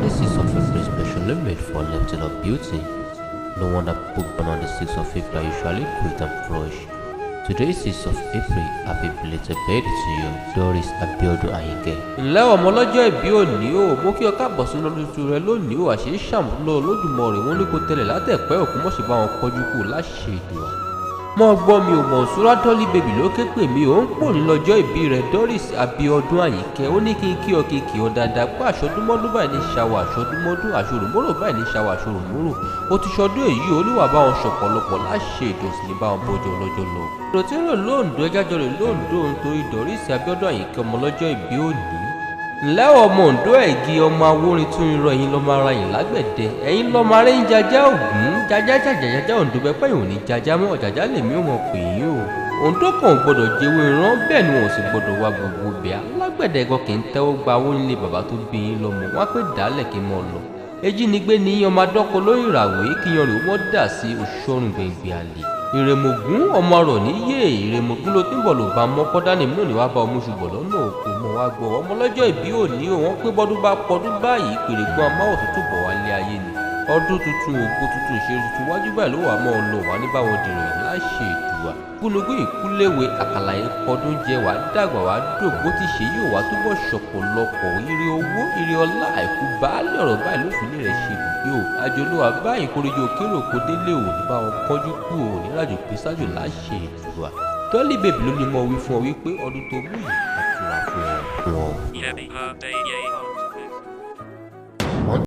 The 6th of April is specially made for lifting of beauty. No wonder people born on the 6th of April are usually quick and fresh. Today is 6th of April. Happy belated birthday to you, Doris Abiodun Ayinke. Ǹlẹ́ ọmọ ọlọ́jọ́ ìbí òní o, mo kí ọ káàbọ̀ sínú ọdún tuntun rẹ lónìí o. Àṣírí ṣàmúlò Olódùmarè, wọn ní kó tẹlẹ̀ látẹ̀pẹ́ òkú mọ̀ṣẹ́ bá wọn kọjú kù láṣẹ Èdùà. Mọ gbọ́ mi ò Mọ̀nsúrà Dolly Baby ló ké pè mí, ò ń pò ní lọ́jọ́ ìbí rẹ̀ Doris Abiodun Ayinke. Ó ní kí n kí ọ, kí n kí ọ dáadáa pé àṣọdúnmọ́dún báyìí ní ṣàwọ̀ àṣọdúnmọ́dún, àṣòròmórò báyìí ní ṣàwọ̀ àṣòròmórò. Ó ti ṣọdún èyí, Olúwa bá wọn ṣọ̀pọ̀lọpọ̀ láṣẹ ìdọ̀sí ní bá wọn bọ́jọ́ ọlọ́jọ́ lọ. Èrò tí ń rò lóńdó, ẹjá jọ rè lóńdó nítorí Doris Abiodun Ayinke ọmọ lọ́jọ́ ìbí òní. Ǹlẹ́ ọmọ Oǹdó ẹ̀gí, ọmọ awórin tún irọ́, ẹ̀yin lọ́mọ ara yìí lágbẹ̀dẹ, ẹ̀yin lọ́mọ arẹ́ ń jajá ògún jajá jàjàjájá Oǹdó bẹ́pẹ́ yìí ò ní jajá mọ́, ọ̀jàjá lèmi ò mọ̀ pè yín o. Oǹdó kan ò gbọ́dọ̀ jẹ́wé rán, bẹ́ẹ̀ ni wọn ò sì gbọ́dọ̀ wá gbogbo bẹ́ẹ̀. Alágbẹ̀dẹ gan kì í tẹ́wọ́ gba owó nílé bàbá tó bí yín lọ́mọ, wọn á pè dálẹ̀ kí n mọ̀ lọ. Ejínigbé ní ọmọ adọ́kọ lórí ìràwé kíyan rè mọ́ dà sí òṣòrùn gbẹ̀ngbẹ̀ àlè. Ìrèmọ̀gún ọmọ ọ̀rọ̀ níyè, Ìrèmọ̀gún ló tí ń bọ̀ ló bá mọ́kọ́ dání mú ní wàá bá ọmú ṣùgbọ́n lọ́nà òkú mọ́ wá gbọ́. Ọmọ lọ́jọ́ ìbí òní o, wọ́n pé bọ́dún bá pọ́dún báyìí pèrègùn amáwọ̀ tuntun bọ̀ wálé ayé ni. Ọdún tuntun, ògo tuntun, ìṣe tuntun wájú báyìí ló wà mọ́ ọ lọ wà ní báwọn dèrò yìí láṣẹ Èdùà. Gúnugún ìkúléwe àkàlà ìkọdún jẹ, wàá dàgbà wàá dògbó tí ṣe yóò wá túbọ̀ ṣọ̀pọ̀lọpọ̀ ire owó, ire ọlá, àìkú baálé ọ̀rọ̀ báyìí ló fi lè rẹ̀ ṣe ibùgbé o. Àjọlówà báyìí kórìjọ kérò kó délé ò ní bá wọn kánjú kú ò ní rájò pé sájò láṣẹ Èdùà. Dolly Baby ló ní mọ̀ wí fún ọ wípé ọdún tó mú yìí àtúrà fún ọ. Happy birthday.